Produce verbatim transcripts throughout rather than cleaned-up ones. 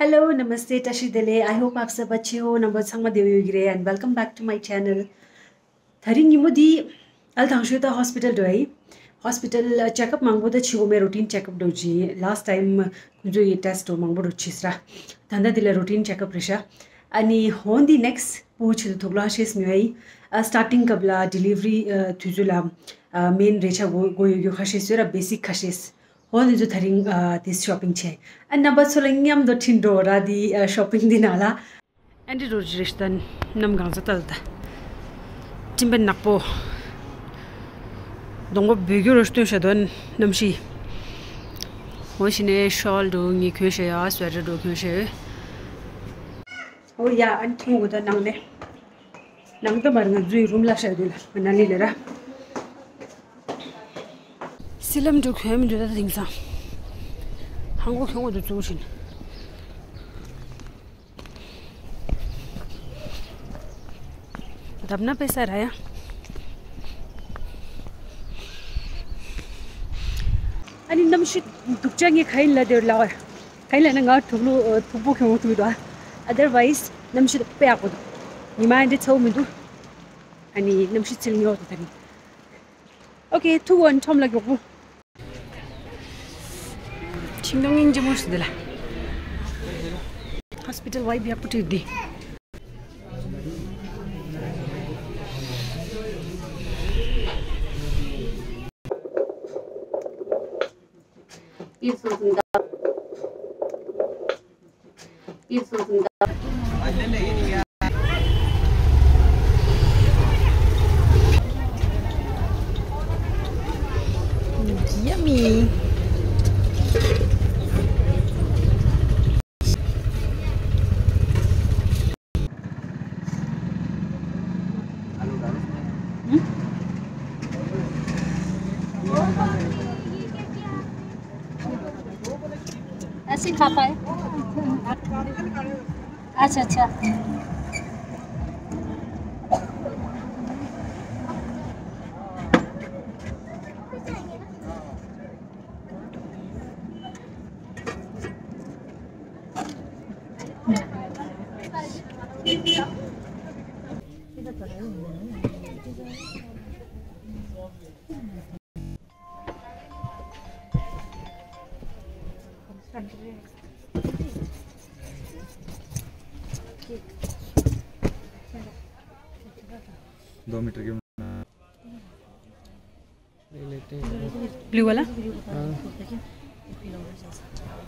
Hello, नमस्ते, བཀྲ་ཤིས་བདེ་ལེགས། I hope आप सब अच्छे हो། རྣམ་པ་ཚང་མ་བདེ་པོ་ཡོད་ཀྱི་རེད། And welcome back to my channel. དེ་རིང་ཉིན་མོ་འདི་ཨལ་དང་ཤོས་ད་ཧོ་སི་པི་ཊལ་འགྲོ་ཡི། ཧོ་སི་པི་ཊལ་ཅེག་ཨབ་མང་པོ་ད་བྱེད་དགོས་མེད། རུ་ཊིན་ཅེག་ཨབ་འགྲོ་ཅི། ལཱ་སི་ཊི་ཊའིམ་ཁོང་ཚོ་ཡི་ཊེ་སི་ཊི་འགྲོ་མང་པོ་འགྲོ་བྱས་སི་ར། ད་ལྟ་འདི་ལ་རུ་ཊིན་ཅེག་ཨབ་རེད་ཤག་ཨ་ནི་ཧོན་འདི་ནེག་སི་པོ་ཆེད་དུ་དུག་ལོག་ཤེས་མྱོང་ཡི། ཨ་སི་ཊར་ཊིང་སྐབས་ལ་ཌི་ལི་ཝ་རི་ཨ་དུས་ཚོད་ལ་ཨ་མེན་རེ་ཆ་དགོས་དགོས་ཡོད་རྒྱུ་ཁ་ཤས་སོས་ར། བེ་སིག་ཁ་ཤས། ཧོན་འདི་ཚོ་དེ་རིང་ཨ་དེ་ཤོ་པིང་བྱས། ཨ་རྣམ་པ་ཚོ་ལ་མཉམ་དུ་ཁྲིད་འགྲོ་ར། འདི་ཨ་ཤོ་པིང་འདི་ནང་ལ། ཨན་ཌི་རོ་ཇི་རེ་ཤི་དན་ནམ་གང་ཟ་ཏལ་ད། ཀྲིམ་པན་ནག་པོ། གདོང་པ་འབོད་རྒྱུ་རོ་སྟོན་ཤ་དོན་ནམ་ཤི། འོ་ཤི་ནས་ཤོལ་འགྲོ་ངི་གོན་ཤ་ཡ་སུ་ཝེ་ཊར་འགྲོ་གོན་ཤ་ཡོད། འོ་ཡ་ཨན་ཐུང་གོ་ད་ནང་ནས། ནང་དུ་མར་ང་ཛུའི་རུམ་ལ་ཤ་དོན་ལ་ན་ལི་ལ་ར། སི་ལམ་འགྲོ་གོན་མི་འགྲོ་ད་དེང་སང་། ཧང་གོ་གོན་གོ་འདུག་ཚུགས་ཤིན། ད་ན་པེ་ས་ར་ཡ། ཨ་ནི་གནམ་གཤིས་སྡུག་ཅག་ངས་ག་ཡིན་ལ་དེར་ལ་བར། ག་ཡིན་ལ་ན་ང་ཐུག་ལུ་ཐུག་པོ་ཁྱོང་ཐུག་དོ། ཨ་དར་ཝའི་སི་གནམ་གཤིས་དཔེ་ཡག་པོ་འདུག་ཉི་མ་འདི་ཚ་བོ་མི་འདུག་ཨ་ནི་གནམ་གཤིས་ཚིལ་ཉོག་འདུག་ད་ནི། ཨོ་ཁེ་ཐུག་འོན་ཁྲོམ་ལ་མགྱོགས་པོ། ཤིང་སྡོང་སྙིང་རྗེ་མོ་ཞིག་འདི་ལ། ཧོ་སི་པི་ཊལ་ཝའི་བི་ཡག་པོ་བྲིས་འདི། Yummy. ऐसे खाता है। अच्छा, अच्छा। दो मीटर के ब्लू वाला। हाँ।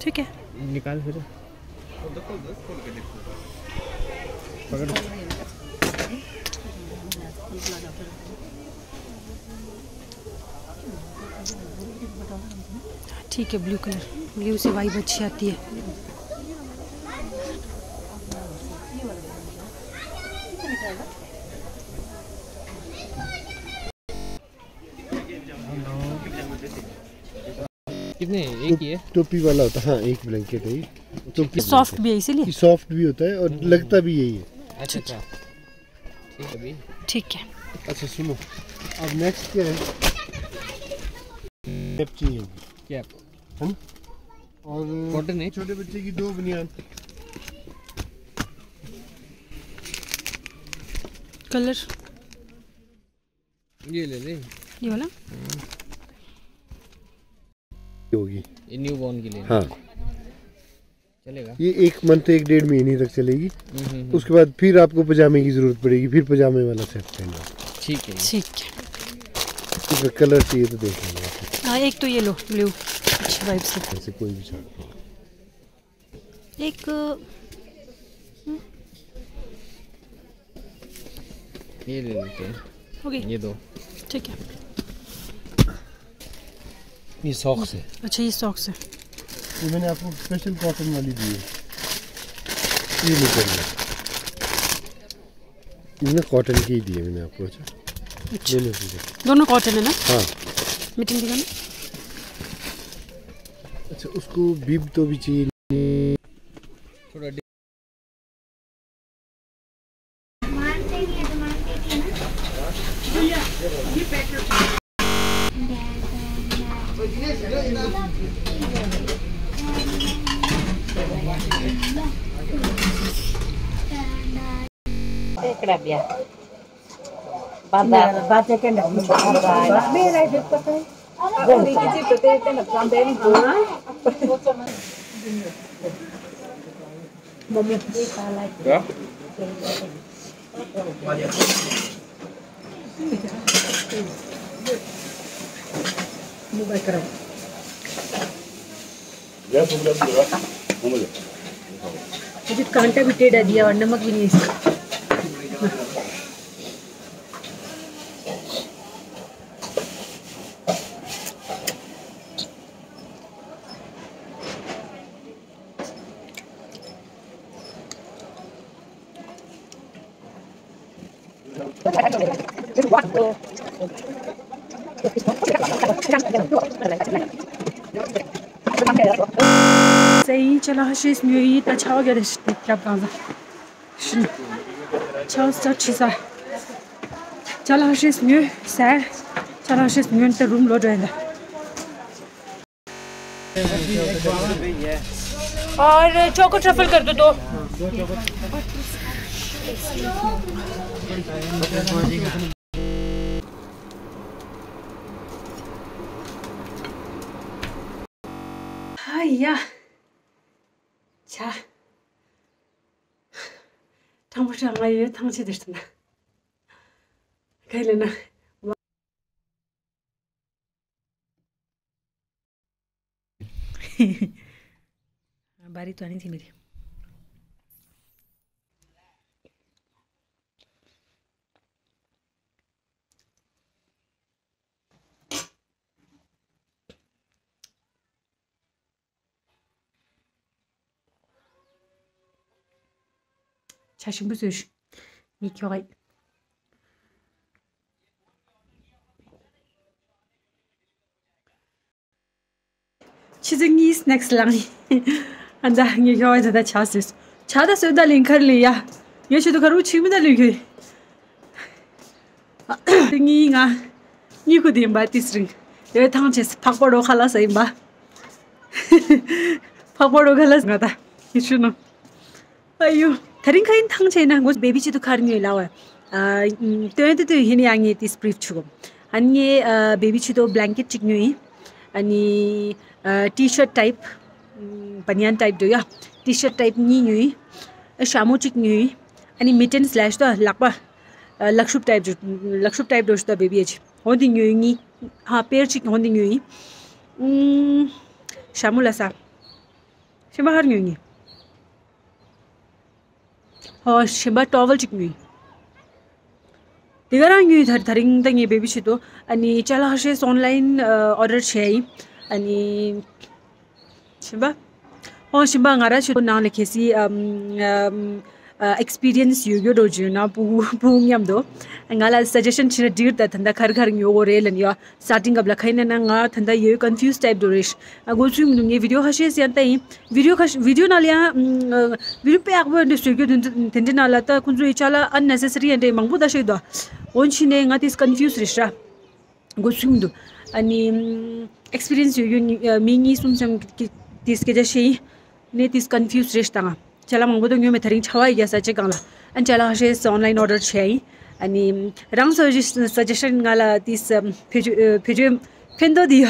ठीक है। निकाल फिर। पकड़। ठीक है, ब्लू कलर, ब्लू से वाइब अच्छी आती है। कितने हैं? एक ही है? टोपी वाला होता है, हाँ, एक ब्लैंकेट है ये। टोपी सॉफ्ट ब्लैंकेट। भी है इसीलिए? ये सॉफ्ट भी होता है और हम्म। लगता भी यही है। अच्छा, अच्छा। ठीक है भाई। ठीक है। अच्छा, सुनो, अब नेक्स्ट क्या है? कैप चाहिए होगी। कैप। है ना? और कॉटन है? छोटे बच्चे की दो बनियान। कलर? ये ले ले। ये वाला? होगी। ये न्यू बॉर्न के लिए। हाँ। चलेगा? ये एक मंथ, एक डेढ़ महीने तक चलेगी। हम्म, हम्म, हम्म। उसके बाद फिर आपको पजामे की ज़रूरत पड़ेगी, फिर पजामे वाला सेट पहनना। ठीक है। ठीक है। इसका कलर चाहिए तो देख लेना। हाँ, एक तो ये लो, ब्लू, अच्छी वाइब्स है। ऐसे कोई भी चार्ट। एक, हम्म। ये ले लेते हैं। हो गई। ये दो। ठीक है। ये सॉक्स है। अच्छा, ये सॉक्स है। ये मैंने आपको स्पेशल कॉटन वाली दी है। ये निकल गया। ये ना कॉटन की ही दी है मैंने आपको। अच्छा। अच्छा। ले लो, ठीक है। दोनों कॉटन है ना? हाँ। मीटिंग दिखाना। अच्छा, उसको बिब तो भी चाहिए। थोड़ा Kena dia. Bazar. Bazar kena. Bazar. Mera je pata hai. मुझे कांटा भी टेढ़ा दिया और नमक भी नहीं। ཟས་ཡིན་ཅ་ལག་ཤེས་ཉོ་ཡིན། ད་ཆ་བ་ག་རེ་ཞིག་སྐྱབས་གང་ཟ། ཤིན། ཆ་བ་ས་ཁྲི་ས། ཅ་ལག་ཤེས་ཉོ་ཟ། ཅ་ལག་ཤེས་ཉོ་ད་རུམ་ལོ་འགྲོ་ཡིན་ད། और चोको ट्रफल कर दो, दो। ཧ་ཡ། ཆ། དྲང་པོ་དྲང་ང་ཡོད་ཐང་ཆད་དེ་ལྟ་ན། ག་ལེ་ན། བ་རི་ཏོ་ནི་ཐི་མི་རི། ཆ་ཞིམ་པོ་བཟོས་ཤིག་ངས་ཁྱོ་ག་ཡིན། ཆི་ཟིག་གཉིས་སི་ནེག་སི་ལངས་ཡིན། ཨ་ད་ངས་ཁྱོ་ག་ད་ད་ཆ་བཟོས། ཆ་ད་བཟོས་ད་ལིང་ཁར་ལིང་ཡ། ངས་ཆུ་ད་ཁ་རུ་ཆིག་མི་ད་ལིང་ཁྱོད། དེ་གཉིས་ང་། གཉིས་ཁུ་དེ་ཡིན་པ་ཏིས་རིང་། དེ་བས་ཐང་ཆད་ཕག་པ་རོ་ཁ་ལ་ས་ཡིན་པ། ཕག་པ་རོ་ཁ་ལ་ས་ང་ད། ཡི་ཆུ་ནོ། ཨ་ཡུ། ད་རིང་ཁ་ཡིན་ཐང་ཆད་ན་ངོ་བེ་བི་ཆི་དུ་ཁར་ཉོས་ལ་བ། ཨ། སྟོན་དུ་དུ་ཡིན་ཡང་ངས་ཏིས་པྲིབ་ཆུ་གོ། ཨ་ནི་ངས་ཨ་བེ་བི་ཆི་དུ་བླན་ཀེད་ཅིག་ཉོས་ཡིན། ཨ་ནི་ཨ་ཏི་ཤར་ཊའིབ། བ་ནི་ཡན་ཊའིབ་དུ་ཡ། ཏི་ཤར་ཊའིབ་གཉིས་ཉོས་ཡིན། ཨ་ཤ་མོ་གཅིག་ཉོས་ཡིན། ཨ་ནི་མི་ཊན་སི་ལེ་ཤ་དུ་ལག་པ། ཨ་ལག་ཤུབས་ཊའིབ་དུ། ལག་ཤུབས་ཊའིབ་དུ་ཤུ་དུ་བེ་བི་ཨེ་ཆི། འོ་འདི་ཉོས་ཡིན་གཉིས། ཧ་པེར་གཅིག་འོ་འདི་ཉོས་ཡིན། ཨུམ། ཤ་མོ་ལ་ས། ཤིམ་པ་ཧར་ཉོས་ཡིན། ཧོ་ཤིམ་པ་ཊོ་ཝལ་གཅིག་ཉོས་ཡིན། དེ་ག་རང་ཉོས་ད་ད་རིང་ད་ངས་བེ་བི་ཆི་དུ། ཨ་ནི་ཅ་ལག་ཤེས་ཨོན་ལ་ཡིན་ཨོ་ཌར་བྱས་ཡིན། ཨ་ནི། ཤིམ་པ། ཧོ་ཤིམ་པ་ང་ར་ཆི་དུ་ནང་ལ་ཁེ་སི་ཨམ་ཨམ་ཨ་ཨེག་སི་པི་རི་ཡན་སི་ཡོད་ཡོད་འགྲོ་རྒྱུ་ན་པུ་པུ་མཉམ་དུ། ང་ལ་སུ་ཇེ་ཤན་བྱིན་ན་འགྲིག་ད་ད་ད་གར་གར་ཉོ་གོ་རེད་ལ་ནི་ཡོ། སི་ཊར་ཊིང་སྐབས་ལ་ཁ་ཡིན་ན་ང་ད་ལྟ་ཡོད་ཀོན་ཕིའུ་སི་ཊའིབ་འགྲོ་རེད། ཨ་འགོ་ཚུགས་མི་འདུག་ངས་བི་ཌི་ཡོ་ཁ་ཤས་ཡང་ལྟ་ཡིན། བི་ཌི་ཡོ་ཁ་ཤས་བི་ཌི་ཡོ་ནང་ལ་ཡང་ཨ་བི་ཌི་ཡོ་དཔེ་ཡག་པོ་འདྲ་བཟོས་རྒྱུ་དེ་འདྲ་དེ་འདྲ་ནང་ལ་ད་ཁོང་ཚོ་ཡི་ཅ་ལག་ཨན་ནེ་སེ་སི་རི་ཡང་འདྲ་མང་པོ་ད་ཤེས་འདུག་འོན་ཆི་ནས་ང་དེས་ཀོན་ཕིའུ་སི་རེད་ཤག་འགོ་ཚུགས་མི་འདུག་ཨ་ནི་ཨེག་སི་པི་རི་ཡན་སི་ཡོད་ཡོད་མི་གཉིས་གསུམ་ཙམ་གྱིས་དེ་སྐད་ཆ་བཤད་ཡིན། ནས་དེས་ཀོན་ཕིའུ་སི་རེད་ཤག་ད་ང་། ཅ་ལག་མང་པོ་དང་ཉོས་མེད། ད་རིང་ཆ་བ་ཡི་རྒྱ་ས་ཆེ་གང་ལ། ཨན་ཅ་ལག་ཤེས་ཨོན་ལ་ཡིན་ཨོ་ཌར་བྱས་ཡིན། ཨ་ནི་རང་སོ་ཞིག་སུ་ཇེ་ཤན་ང་ལ་དེས་བེད་སྤྱོད་བེད་སྤྱོད་ཕན་ཐོགས་དེ་ཡ་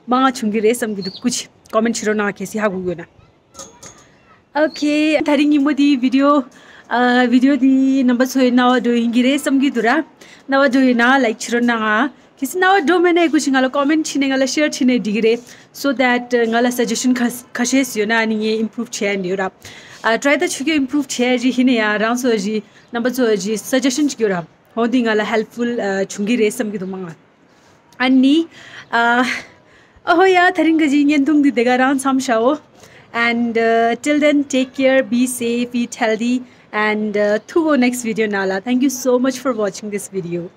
མང་ང་བྱུང་གི་རེད་བསམ་གྱི་འདུག་སྐུ་མཁྱེན་ཀོ་མེན་ཊི་བྱེད་རོགས་གནང་། གལ་སྲིད་ཧ་གོ་ཡོད་ན། ཨོ་ཁེ། ད་རིང་ཉིན་མོ་དེའི་བི་ཌི་ཡོ། ཨ་བི་ཌི་ཡོ་དེ་རྣམ་པ་ཚོའི་རྣ་བ་འགྲོ་ཡིན་གྱི་རེད་བསམ་གྱི་འདུག་ར། རྣ་བ་འགྲོ་ཡོད་ན་ལའིཀ་བྱེད་རོགས་གནང་ཨ། གལ་སྲིད་རྣ་བ་འགྲོ་མེད་ན་སྐུ་མཁྱེན་ང་ལ་ཀོ་མེན་ཊི་བྱས་ནས་ང་ལ་ཤེར་བྱས་ནས་འགྲིག་གི་རེད། so that ང་ལ་སུ་ཇེ་ཤན་ཁ་ཁ་ཤས་ཡོད་ན་ཨ་ནི་ངས་ཨིམ་པུ་རུབ་བྱས་ཡ་འདི་ཡོད་ར། ཨ་ཊི་རའི་ད་ཆུ་ཁྱོད་ཨིམ་པུ་རུབ་བྱས་ཡ་ཞིག་ཡིན་ན་ཡང་རང་ཚོ་ཞིག་རྣམ་པ་ཚོ་ཞིག་སུ་ཇེ་ཤན་ཅིག་ཡོད་ར། འོ་འདི་ང་ལ་ཧེལ་ཕུལ་བྱུང་གི་རེད་བསམ་གྱི་འདུག་མང་ང་། ཨ་ནི། ཨ་ཨ་ཧོ་ཡ། ད་རིང་གི་ཅིག་བརྙན་ཐུང་འདི་དེ་ག་རང་མཚམས་བཞག་འོ། and uh, till then, take care, be safe, eat healthy, and uh, ཐུག་གོ་next video ནང་ལ། Thank you so much for watching this video.